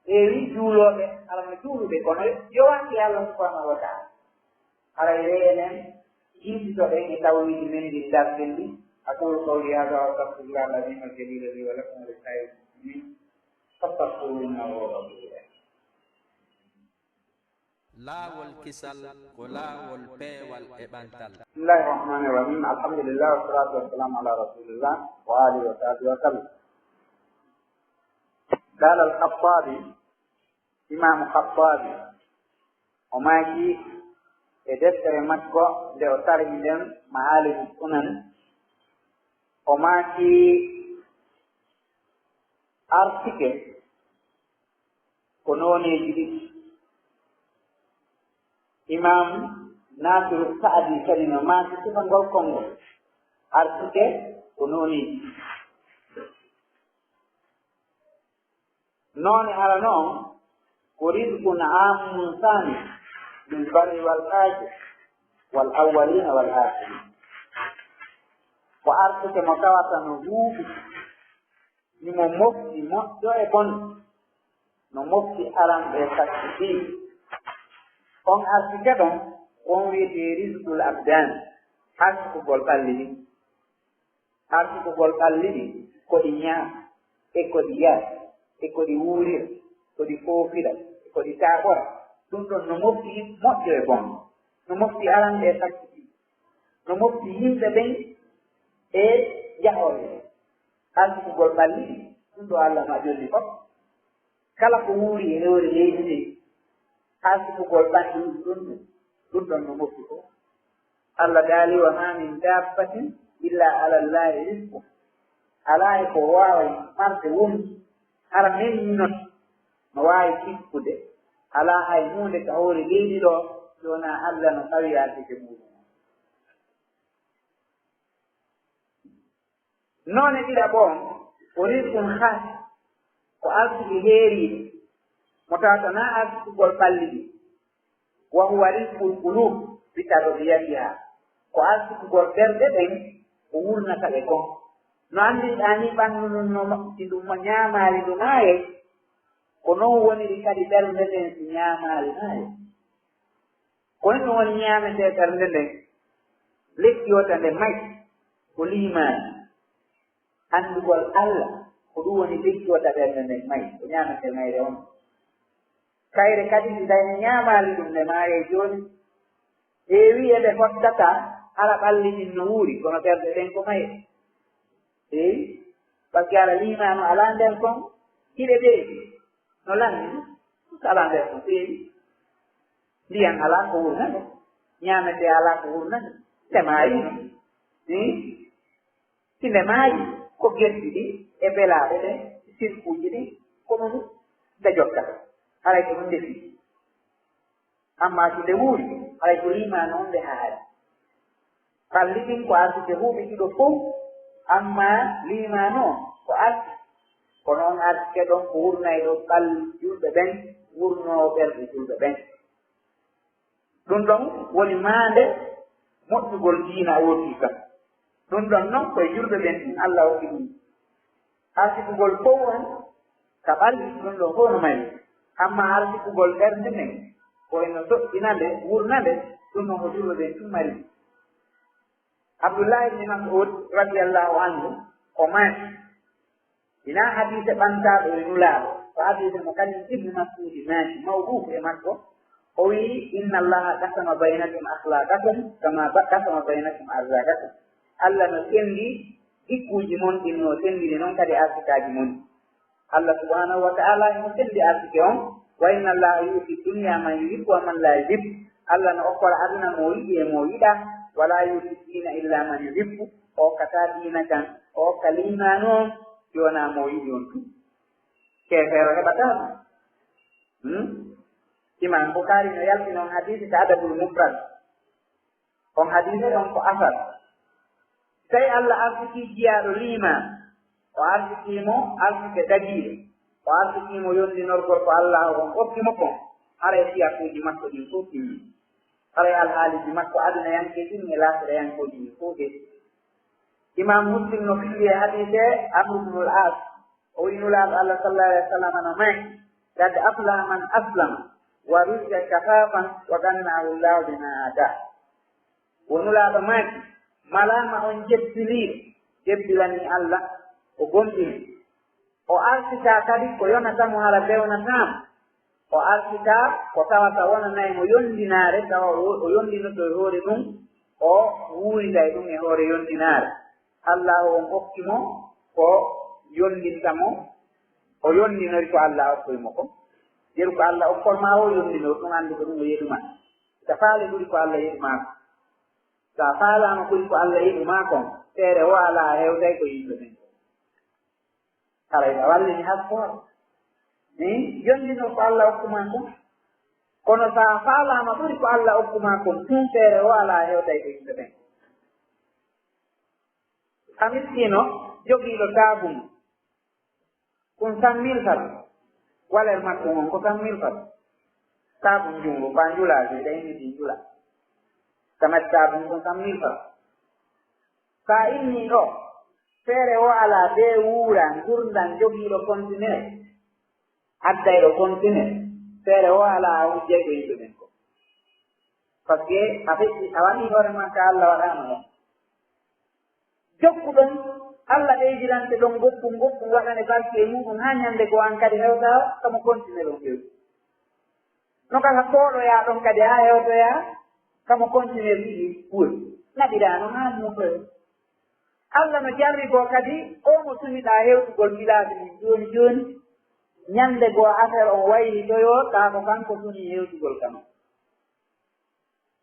Heewi juulooɓe, alaa no juuluɓe, kono yo wanke Alla subhaanahu wa ta'aala. Haray reenen, yiltitoɗen e tawhiidi men ndin, darten ndi. أقول قولي هذا وأستغفر الله العظيم الجليل لي ولكم ولسائر المسلمين فاستغفروه إنه هو الغفور الرحيم. Laawol kisal ko laawol peewal e ɓantal. بسم الله الرحمن الرحيم. الحمد لله والصلاة والسلام على رسول الله وآله وصحبه وسلم. قال الخطابي، Imaamu Khattaabi, o maaki e deftere makko nde o sharhi nden, Ma'aalimu Sunan, o maaki arsike ko nooneeji ɗiɗi. Imaam Naasiru Sa'adi kadi no maaki sifagol konngol arsike ko nooneeji ɗiɗi. Noone arano on ko rizqun aammun saani lil barri wal fajir wal awwalina wal akhirina. Ko arsike mo tawata no huuɓi, himo mofti moƴƴo e bonɗo, no mofti aranɓe e sakkitii. On arsike ɗon, on wi'etee rizqul abdaan, arsukugol ɓalli ɗin. Arsukugol ɓalli ɗin, ko ɗi ñaa, e ko ɗi yara, e ko ɗi wuurira, ko ɗi foofira, e ko ɗi taaɓora. Ɗum ɗon no mofti moƴƴo e bonɗo, no mofti aranɓe e sakkitii, no mofti yimɓe ɓen e jahooɓe ɓen. Arsukugol ɓalli ɗin, ɗum ɗo Alla no jolli fof. Kala ko wuuri e hoore leydi ndin, arsukugol ɓalli ɗin, ɗum ɗon, ɗum ɗon no mofti fof. Alla daali, "Wa maa min daabbatin illaa alallaahi rizquhaa." Alaa e ko waawi marde woni, hara men non, no waawi tikkude. Alaa hay huunde ka hoore leydi ɗo, si wonaa Alla no tawi arsike muuɗum. Noone ɗiɗaɓo on, ko rizqun khaas, ko arsike heeriiɗo, mo tawata naa arsukugol ɓalli ɗin. Wa huwa rizqul quluub bi tarbiyatihaa, ko arsukugol ɓerɗe ɗen, ko wurnata ɗe kon. No anndirɗaa nii, ɓanndu ndun no mo-, si ndu mo ñaamaali, ndu maayay, Ko noon woniri kadi ɓernde nden si ñaamaali maayo. Ko honɗum woni ñaametee ɓernde nden? Lekki wota nde may, ko liimaani. Anndugol Alla, ko ɗum woni lekki wota ɓernde nden may, ko ñaametee mayre on. Kayre kadi si tawi mi ñaamaali ɗum nde maayee jooni, heewi e ɓe fottata hara ɓalli ɗin no wuuri, kono ɓerɗe ɗen ko maye. Heewi, parce que hara liimaanu alaa nder kon, hiɗe ɓeeɓi. No lanni, ɗum alaa nder kon, heewi. Ndiyan alaa ko wurna nde, ñaametee alaa ko wurna nde, nde maayi. Hmm? Si nde maayi, ko gerti ɗi e belaaɗe ɗen, sirkuuji ɗin, ko ɗum nde jokkata. Haray ko ɗum nde fii. Amma si nde wuuri, haray ko liimaanu on nde haari. Ɓalli ɗin ko arsike huuɓi ɗiɗo fow, amma liimaanu on ko arsike. Kono on arsike ɗon ko wurnayɗo ɓalli julɓe ɓen, wurnoowo ɓerɗe julɓe ɓen. Ɗum ɗon woni maande moƴƴugol diina ootii kan. Ɗum ɗon non ko e julɓe ɓen ɗin Alla hokki ɗum. Arsikugol fow on ka ɓalli, ɗum ɗon fow no mari. Amma arsikugol ɓernde nden, ko e no soƴƴina nde, wurna nde, ɗum ɗon ko julɓe ɓen tun mari. Abdullahi ibn Mas'ud radiyallahu anhu, o maaki, hinaa hadiise ɓantaaɗo e Nulaaɗo, ko hadiise mo kañum Ibnu Mas'udi maaki, mawduufu e makko, o wi'i, "Inna Allaha qasama baynakum akhlaqakum kama ba-, qasama baynakum arzaqakum." Alla no sendi jikkuuji mon ɗin, no sendiri non kadi arsikaaji mon. Alla subhanahu wa ta'ala himo sendi arsike on, "Wa inna Allaha yu'ti dunya man yuhibbu wa man la yuhibbu." Alla no okkora aduna mo o yiɗi e mo o yiɗaa, "Wa la yu'ti dina illa man yuhibbu." O hokkataa diina kan, o hokka liimaanu on, si wonaa mo o yiɗi on tun. Keefeero heɓataa ɗum. Hmm? Imam Bukhari no yaltina on hadiisi ka Adabul Mufrad. On hadiisi on ko asar. Tawi Alla arsikii jiyaaɗo liimaan, o arsikii mo arsike dagiiɗo, o arsikii mo yondinorgol ko Alla on okki mo kon, haray siyakuuji makko ɗin fow timmi. Haray alhaaliiji makko adunayankeeji ɗin e laakirayankooji ɗin fow ɓe. Imam Muslim no filli e hadiise Amr ibn al-As, o wi'i Nulaaɗo Alla sallallahu alaihi wasallam no maaki, "Qad aflaha man aslama wa ruziqa kafafan wa ghannahu Allahu bima atah." Wo Nulaaɗo maaki, "Malaama on jebbiliiɗo, jebbilanii Alla, o gomɗini. O arsikaa kadi ko yonata mo hara bewnataa mo. O arsikaa ko tawata wonanay mo yondinaare, tawa o, o yondinoto e hoore ɗum, o wuurida e ɗum e hoore yondinaare. Allaahu on okki mo ko yondinta mo, o yondinori ko Alla okkoy mo ko. Yeru ko Alla okkol ma o yondinor ɗum, anndi ko ɗum o yeɗu ma. Sa faale ɓuri ko Alla yeɗu ma ko. Sa faalaama ɓuri ko Alla yeɗu ma kon, feere wo alaa a hewtay ko yimɓe ɓen." Haray a wallini hakkoore. Ni yondinor ko Alla okku ma kon. Kono sa faalaama ɓuri ko Alla okku ma kon, tun feere wo alaa a hewtay ko yimɓe ɓen. A miskiino jogiiɗo taabun, kun cent mille francs. Valeur makko ngon ko cent mille francs. Taabun junngo, ko a njulaa, si tawi midi njula. Tamati taabun ko cent mille francs. Sa inni ɗo, feere wo alaa, bee wuura, ngurndan jogiiɗo kontinee, addayɗo kontinee, feere wo alaa, a hujjay ko yimɓe ɓen ko. Parce que a feƴƴi, a waɗi hoore ma ka Alla waɗaano ɗon. Jokkuɗon, Alla ɓeydirante ɗon goɗɗum, goɗɗum waɗane barke e muɗum, haa ñande goo an kadi hewta kamo kontinee ɗon few. No kala kooɗoyaa ɗon kadi haa hewtoyaa kamo kontinee ɗiɗi ɓuri. Naɓiraa non haa muusoyo. Alla no jarriboo kadi oo mo sumiɗaa hewtugol kilaafi mum jooni jooni. Ñande goo affaire on waylitoyoo, kaa ko kanko suni hewtugol kama.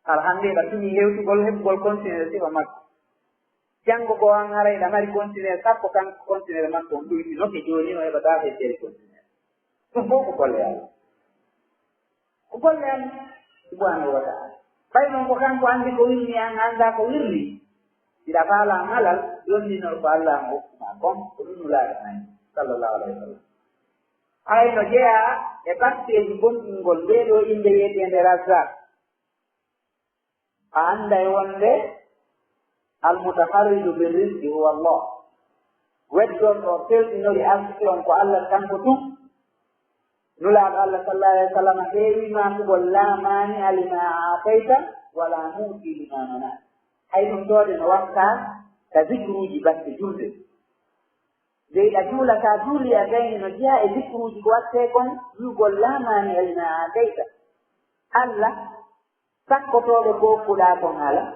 Hara hannde hiɗa tini hewtugol heɓugol kontinere sifa makko. Janngo goo an haray hiɗa mari kontinere sappo, kanko kontinere makko on ɗuyti no ke jooni, o heɓataa feccere kontinere. Ɗum fof ko golle Alla. Ko golle Alla subhanahu wa ta'ala. Ɓay non ko kanko anndi ko wirri, an anndaa ko wirri. Hiɗa faalaa malal, yondinor ko Alla mo okku ma kon, ko ɗum Nulaaɗo maaki, sallallahu alayhi wa sallam. Haray no jeyaa e batteeji gomɗingol ndee ɗoo innde wiyeteende Razzaq. A annday wonde al-mutafarridu bir rizqi huwa Allah. Weddorɗo, fewtinori arsike on ko Alla kanko tun. Nulaaɗo Allah sallallahu alaihi wasallam heewi maakugol: "Laa maani'a limaa a'tayta, wa laa mu'ti limaa mana'ta." Hay ɗum toode no watta ka zikruuji batte julde. Dey a juulataa juuli a gayni no jeyaa e zikruuji ko wattee kon, wi'ugol: "Laa maani'a limaa a'tayta." Allah sakkotooɗo ko okkuɗaa kon alaa,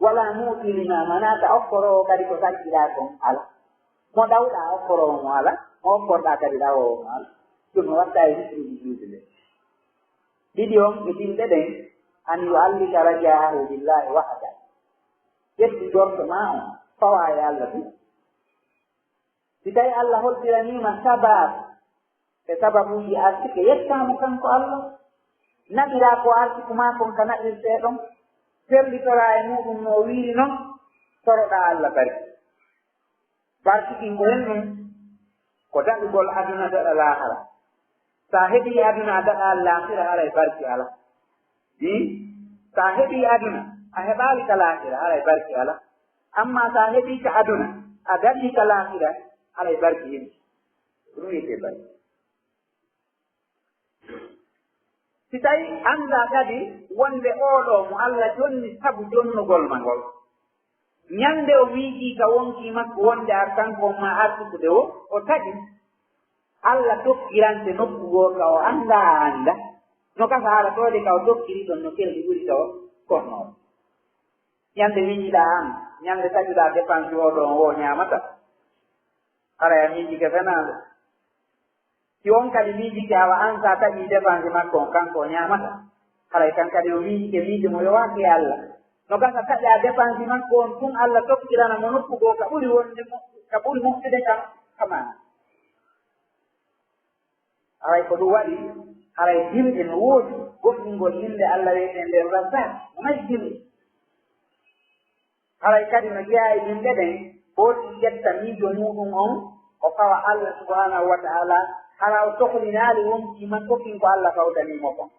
wa laa mu'ti limaa mana'ta, okkoroowo kadi ko sakkiɗaa kon alaa. Mo ɗawɗaa okkoroowo mo alaa, mo okkorɗaa kadi ɗawoowo mo alaa. Ɗum no watta e zikruuji julde nde. Ɗiɗi on e dimɗe ɗen, an yu'allika raja'ahu billahi wahda. Ƴettu jorto maa on, fawaa e Allah tun. Si tawi Allah holtiranii ma sabab e sababuuji arsike, yettaa mo kanko Allah, naɓiraa ko arsiku maa kon ka naɓirtee ɗon, fellitoraa e muuɗum no o wiiri non, toroɗaa Allah barki. Barki ɗin ko hen ɗum, ko daɗugol aduna daɗa laahara. Sa heɓii aduna a daɗaa laahira, haray barki alaa. Hmm? Sa heɓii aduna, a heɓaali ka laahira, haray barki alaa. Amma sa heɓii ka aduna, a daɗii ka laahira, haray barki yimɓe. Ko ɗum wiyetee barki. Si tawi anndaa kadi wonde oo ɗoo mo Allah jonni sabu jonnugol ma ngol, ñande o miijii ka wonkii makko wonde ar kanko on maa arsukude o, o taƴi, Allah tokkirante nokku goo ka o anndaa a anndaa. No gasa hara toode ka o tokkiri ɗon no kelɗi ɓuri ka o konnoo. Ñande miijiɗaa an, ñande taƴuɗaa dépense oo ɗoo o ñaamata. Haray a miijike fenaande. Si on kadi miijike awa an sa taƴii dépense makko on, kanko o ñaamata. Haray kan kadi o miijike miijo mo yowaaki e Allah. No gasa taƴaa dépense makko on tun Allah tokkirana mo nokku goo ka ɓuri wonde mo, ka ɓuri moƴƴude ka, ka maa. Haray ko ɗum waɗi, haray dimɗe no woodi, goɗɗingol innde Allah wiyeteende Razzaq, Munajjim. Haray kadi no jeyaa e yimɓe ɓen, foti ƴetta miijo muuɗum on, o fawa Allah subhanahu wa ta'ala, hara o sohlinaali wonkii makko kin ko Allah fawtanii mo kon.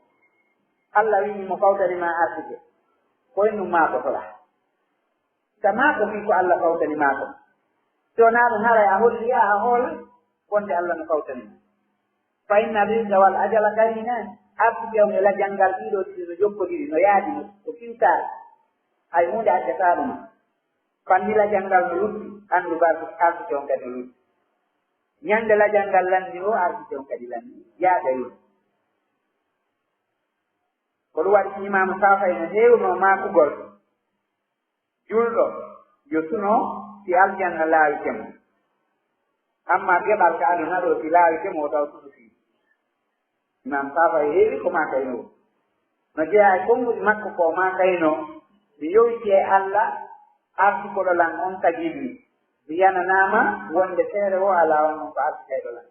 Allah wi'i mo fawtanii ma arsike, ko en ɗum maakotoɗaa. Ka maako kin ko Allah fawtanii ma kon. Si wonaa ɗum haray a holliyaa a hoolay, wonde Allah no fawtanii ma. Fa inna rizqa wal ajala qarinaani. Arsuke on e lajal ngal ɗiɗo ɗiɗi no jokkodiri, no yaadi, no, ko siwtaare. Hay huunde accataa ɗum. Fanni lajal ngal no lutti, anndu ba arsuke on kadi no lutti. Ñande lajal ngal lanni o, arsuke on kadi lanni. Yaada e lutti. Ko ɗum waɗi Imaamu Saafa'i no heewno maakugol. Julɗo yo suno si aljanna laawike mo. Amma geɓal ka aduna ɗoo si laawike mo, o taw suno fii. Imam Saafa'i heewi ko maakaynoo. No jeyaa e konnguɗi makko ko o maakaynoo, mi yowiti e Allah, arsukoɗo lan on tagii mi. Mi yananaama wonde feere woo alaa, on ko arsikayɗo lan.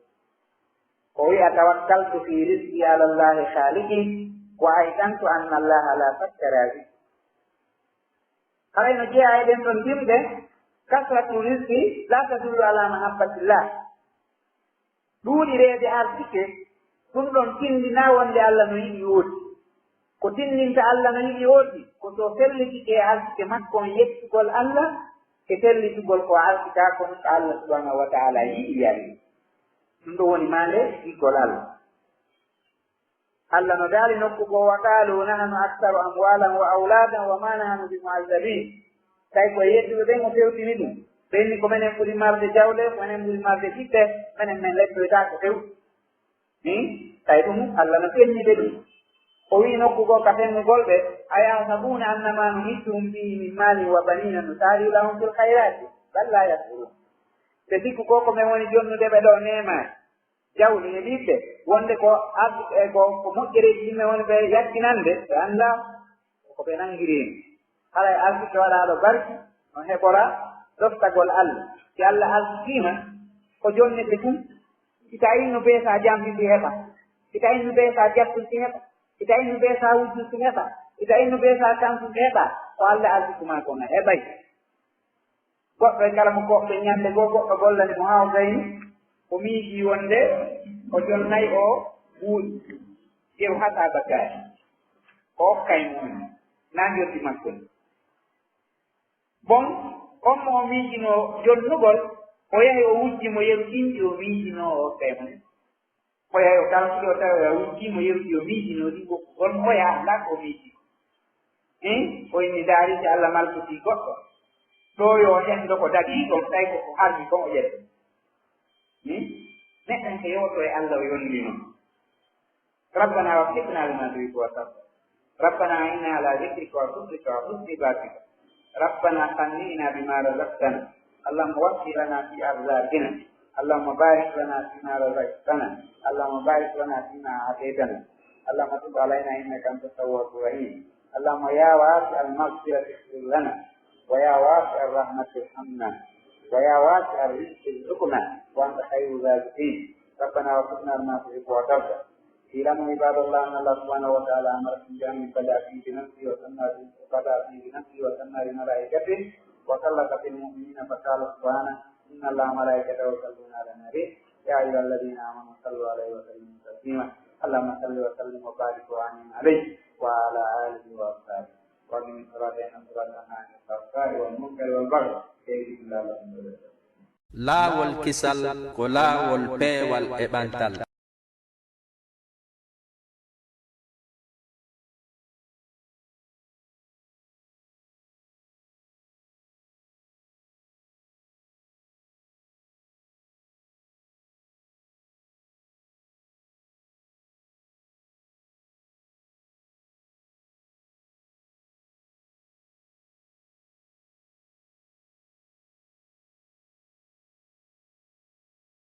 O wi'a: "Tawakkaltu fi rizqi ala Allahi khaliqi, wa ayqantu anna Allaha la shakka raziqi." Haray no jeyaa e ɗen ɗon dimɗe, kasratu rizqi la tadullu ala mahabbatillah. Ɗuuɗireede arsike, ɗum ɗon tindinaa wonde Allah no yiɗi woodi. Ko tindinta Allah no yiɗi woodi, ko so fellitike e arsike makko on yettugol Allah, e fellitugol ko arsikaa kon ko Allah subhanahu wa ta'ala yiɗi yani. Ɗum ɗo woni maande giggol Allah. Allah no daali nokku goo: "Wa qaalu nahnu aktharu amwaalan wa awlaadan wa ma nahnu bi mu'azzabiin." Tawi ko e yedduɓe ɓen o fewtini ɗum. Ɓe inni ko menen ɓuri marde jawle, ko menen ɓuri marde ɓiɓɓe, menen men leppoytaako few. Hmm? Tawi ɗum Allah no fenni ɓe ɗum. O wi'i nokku goo ka fennugol ɓe: "Ayahsabuuna annama numidduhum bihi min maalin wa baniina nusaari'u lahum fil khayraati bal laa yash'uruun." Ɓe sikku ko ko men woni jonnude ɓe ɗoo neema jawdi e ɓiɓɓe, wonde ko ardu-, e ko, ko moƴƴereeji yimɓe woni ɓe yattinande, ɓe anndaa ko ɓe nanngiri heen. Haray arsike waɗaaɗo barki no heɓora ɗoftagol Allah. Si Allah arsikii ma, ko jonnete tun. Si tawi no beesaa jamfi si heɓa, si tawi no beesaa jattu si heɓa, si tawi no beesaa wujju si heɓa, si tawi no beesaa kansu si heɓa, ko Allah arsiki ma kon a heɓay. Goɗɗo e kala mo koɓɓe ñande goo, goɗɗo gollani mo haa o gayni, o miijii wonde o jonnay o buuɗi. Ƴeew hasaaba gaay. O okkay mo naangirdi makko ni. Bon, on mo o miijinoo jonnugol, o yahi o wujji mo yeru ɗinɗi, o miijinoo o okkay mo. Oya yo kala ɗo tawi oya wujji mo yewti yo miijino ɗi, ko hol oya annda ko miiji. Hein? O inni ndaari si Allah malkitii goɗɗo. Ɗo yo hendo ko dagii ɗon, tawi ko ko harmi kon o ƴetta. Hmm? Neɗɗanke yewto e Allah o yondino. ربنا وفقنا لما تحب وترضى. ربنا أعنا على ذكرك وشكرك وحسن عبادتك. ربنا قنعنا بما رزقتنا. اللهم وسع لنا في أرزاقنا. اللهم بارك لنا فيما رزقتنا. اللهم بارك لنا فيما أعطيتنا. اللهم تب علينا إنك أنت التواب الرحيم. اللهم يا واسع المغفرة اغفر لنا. ويا واسع الرحمة ارحمنا. ويا واسع الرزق ارزقنا. وأنت خير الرازقين. ربنا وفقنا لما تحب وترضى. اعلموا عباد الله أن الله سبحانه وتعالى أمركم بأن بدأ فيه بنفسه وثنى، بدأ فيه بنفسه وثنى بملائكته وثلث بالمؤمنين، فقال سبحانه: إن الله وملائكته يصلون على النبي، يا أيها الذين آمنوا صلوا عليه وسلموا تسليما. اللهم صل وسلم وبارك وأنعم عليه وعلى آله وأصحابه. وأقم الصلاة إن الصلاة تنهى عن الفحشاء والمنكر والبغي. يريد الله لكم اليسر. Laawol kisal ko laawol peewal e ɓantal.